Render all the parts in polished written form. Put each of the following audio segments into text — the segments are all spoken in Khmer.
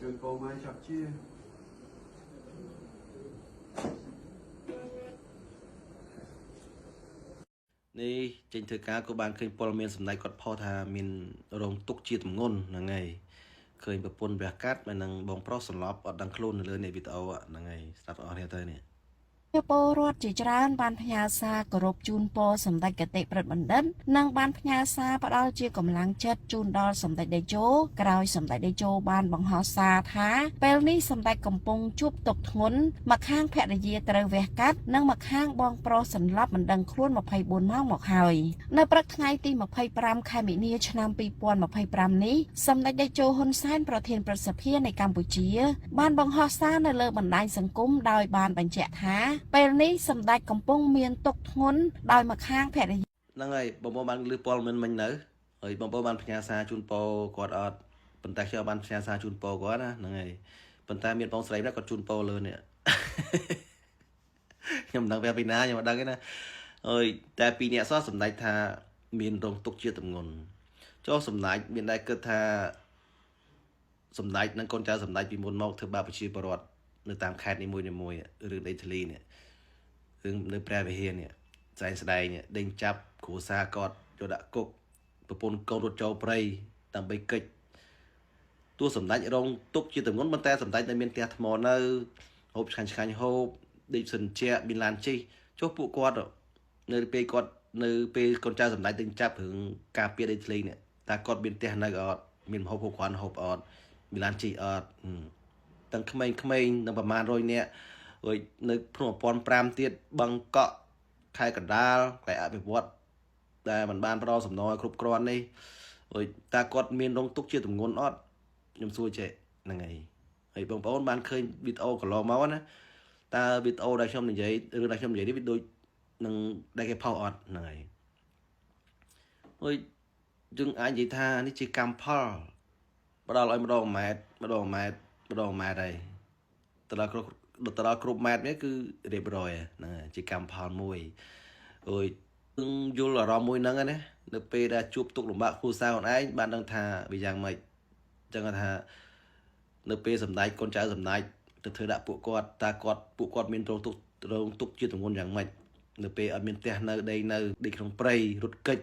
ជូនពរម៉ែឆាប់ជា នេះចេញធ្វើការក៏បានឃើញពលមានសម្ដេចគាត់ផុសថាមានរងទុកជាទម្ងន់ហ្នឹងហើយឃើញប្រពន្ធវះកាត់និងបងប្រុសសន្លប់អត់ដឹងខ្លួននៅលើនេះវីដេអូហ្នឹងហើយស្ដាប់បងប្អូនគ្នាទៅនេះ ពលរដ្ឋជាច្រើនបានផ្ញើសារគោរពជូនពរសម្ដេចគតិប្រិទ្ធបណ្ឌិតនិងបានផ្ញើសារផ្ដល់ជាកម្លាំងចិត្តជូនដល់សម្ដេចតេជោក្រោយសម្ដេចតេជោបានបង្ហោះសារថាពេលនេះសម្ដេចកំពុងជួបទុក្ខធ្ងន់ម្ខាងភរិយាត្រូវវះកាត់និងម្ខាងបងប្រុសសន្លប់មិនដឹងខ្លួន24ម៉ោងមកហើយនៅព្រឹកថ្ងៃទី25ខែមីនាឆ្នាំ2025នេះសម្ដេចតេជោហ៊ុនសែនប្រធានព្រឹទ្ធសភានៃកម្ពុជា បានបង្ហោះសារនៅលើបណ្ដាញសង្គមដោយបានបញ្ជាក់ថាពេលនេះសម្ដេចកំពុងមានទុក្ខធ្ងន់ដោយម្ខាងភរិយា ហ្នឹងហើយបងប្អូនបានលឺពលមិនមិញនៅហើយបងប្អូនបានផ្ញើសារជូនពរគាត់អត់ប៉ុន្តែខ្ញុំបានផ្ញើសារជូនពរគាត់ណាហ្នឹងហើយប៉ុន្តែមានបងស្រីម្នាក់គាត់ជូនពរលើនេះ ខ្ញុំមិនដឹងវាពីណាខ្ញុំមិនដឹងទេណាអើយតែពីរអ្នកសោះសម្ដេចថាមានរងទុក្ខជាទម្ងន់ចុះសម្ដេចមានដែរគិតថាសម្ដេចនិងកូនចៅសម្ដេចពីមុនមកធ្វើបាបប្រជាពលរដ្ឋនៅតាមខេត្តនីមួយៗរឿងដីធ្លីនេះរឿងនៅព្រះវិហារនេះស្ដែងស្ដែងនេះដេញចាប់គ្រួសារគាត់យកដាក់គុកប្រពន្ធកូនរត់ចូលព្រៃដើម្បីកិច្ចទោះសម្ដេចរងទុក្ខជាទម្ងន់ប៉ុន្តែសម្ដេចនៅមានផ្ទះថ្មនៅហូបឆ្ងាញ់ឆ្ងាញ់ហូបដេកសិនជាមានឡានជិះចុះពួកគាត់នៅពេលគាត់នៅពេលកូនចៅសម្ដេចដេញចាប់រឿងការពារដីធ្លីនេះតើគាត់មានផ្ទះនៅអត់មានម្ហូបហូបគ្រាន់ហូបអត់មានឡានជិះអត់ទាំងក្មេងៗនឹងប្រមាណ100នាក់រួចនៅភ្នំ1005ទៀតបឹងកក់ខេត្តកណ្ដាលកែអភិវឌ្ឍដែលมันបានផ្ដល់សំណងឲ្យគ្រប់គ្រាន់នេះរួចតើគាត់មានរងទុក្ខជាទម្ងន់អត់ខ្ញុំសួរចេះហ្នឹងហើយហើយបងប្អូនបានឃើញវីដេអូកន្លងមកណាតើវីដេអូដែលខ្ញុំនិយាយរឿងដែលខ្ញុំនិយាយនេះវាដូចនឹងដែលគេផុសអត់ហ្នឹងហើយរួចយើងអាចនិយាយថានេះជាកម្មផលផ្ដល់ឲ្យម្ដងម៉ែត្រម្ដងម៉ែត្រម្ដងម៉ែត្រហើយទៅដល់គ្រប់ទៅដល់គ្រប់ម៉ែត្រនេះគឺរៀបរយហ្នឹងហើយជាកម្មផលមួយរួចយើងយល់អារម្មណ៍មួយហ្នឹងណានៅពេលដែលជួបទុក្ខលំបាកគ្រួសារខ្លួនឯងបានដឹងថាវាយ៉ាងម៉េចអញ្ចឹងគាត់ថានៅពេលសម្ដេចកូនចៅសម្ដេចទៅធ្វើដាក់ពួកគាត់តើគាត់ពួកគាត់មានរងទុក្ខរងទុក្ខជាទម្ងន់យ៉ាងម៉េចនៅពេលអត់មានផ្ទះនៅដីនៅដីក្នុងព្រៃរត់គេច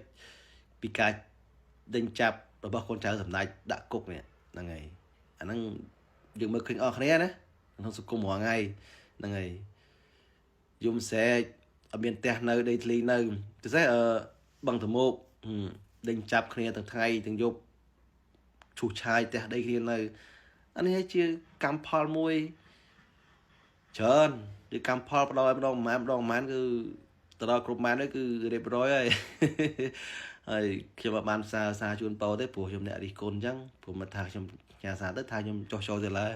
ពីការដេញចាប់របស់កូនចៅសម្ដេចដាក់គុកនេះហ្នឹងហើយអាហ្នឹងយើងមើលឃើញអស់គ្នាណាក្នុងសង្គមរាល់ថ្ងៃហ្នឹងហើយយំស្រែកអត់មានផ្ទះនៅដីធ្លីនៅពិសេសអឺបឹងតមោកដេញចាប់គ្នាទាំងថ្ងៃទាំងយប់ឈូសឆាយផ្ទះដីគ្នានៅអានេះជាកម្មផលមួយច្រើនជាកម្មផលផ្ដល់ឲ្យម្ដងប្រហែលម្ដងប្រហែលគឺទៅដល់គ្រប់ម៉ែននេះគឺរៀបរយហើយ ហើយខ្ញុំអត់បានសារសារជូនពរទេព្រោះខ្ញុំអ្នករិះគន់អញ្ចឹងព្រោះមិនថាខ្ញុំផ្ញើសារទៅថាខ្ញុំចោះចូលទៅឡើយ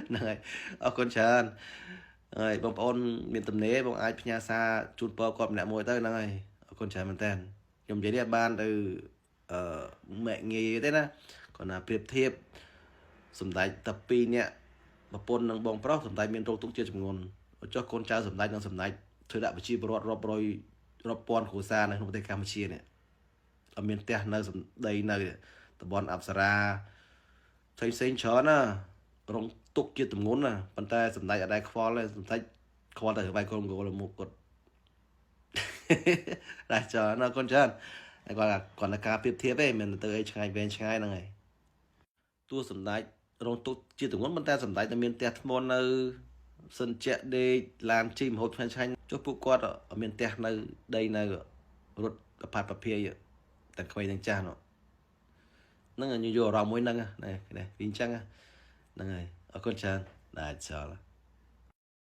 ហ្នឹងហើយអរគុណច្រើនហើយបងប្អូនមានទំនេរបងអាចផ្ញើសារជូនពរគាត់ម្នាក់មួយទៅហ្នឹងហើយអរគុណច្រើនមែនតើខ្ញុំនិយាយនេះអត់បានទៅអឺមាក់ងាយទេណាគាត់ណាប្រៀបធៀបសម្ដេចតែពីរនាក់ប្រពន្ធនិងបងប្រុសសម្ដេចមានរោគទុក្ខជាចំនួនចុះកូនចៅសម្ដេចនិងសម្ដេចធ្វើដាក់ប្រជាពលរដ្ឋរាប់រយរាប់ពាន់គ្រួសារនៅក្នុងប្រទេសកម្ពុជានេះអត់មានផ្ទះនៅសម្ដីនៅតំបន់អប្សរាផ្សេងផ្សេងច្រើនណារងទុក្ខជាទម្ងន់ណាប៉ុន្តែសម្ដេចអត់ដែលខ្វល់ទេសម្ដេចខ្វល់តែរឿងបាយកូនកូនមុខគាត់ ដែរច្រើនអរគុណច្រើនហើយគាត់គាត់តែការប្រៀបធៀបទេមិនទៅអីឆ្ងាយវែងឆ្ងាយហ្នឹងហើយទោះសម្ដេចរងទុក្ខជាទម្ងន់ប៉ុន្តែសម្ដេចតែមានផ្ទះធ្មន់នៅសិនជាដេកឡានជិះមហូបឆ្ងាញ់ឆ្ងាញ់ចុះពួកគាត់អត់មានផ្ទះនៅដីនៅរត់ប្រផាត់ប្រភាយទាំងក្មេងទាំងចាស់នោះហ្នឹងខ្ញុំយកអារម្មណ៍មួយហ្នឹងណានេះវាអញ្ចឹងហ្នឹងហើយអរគុណច្រើនដែរចោល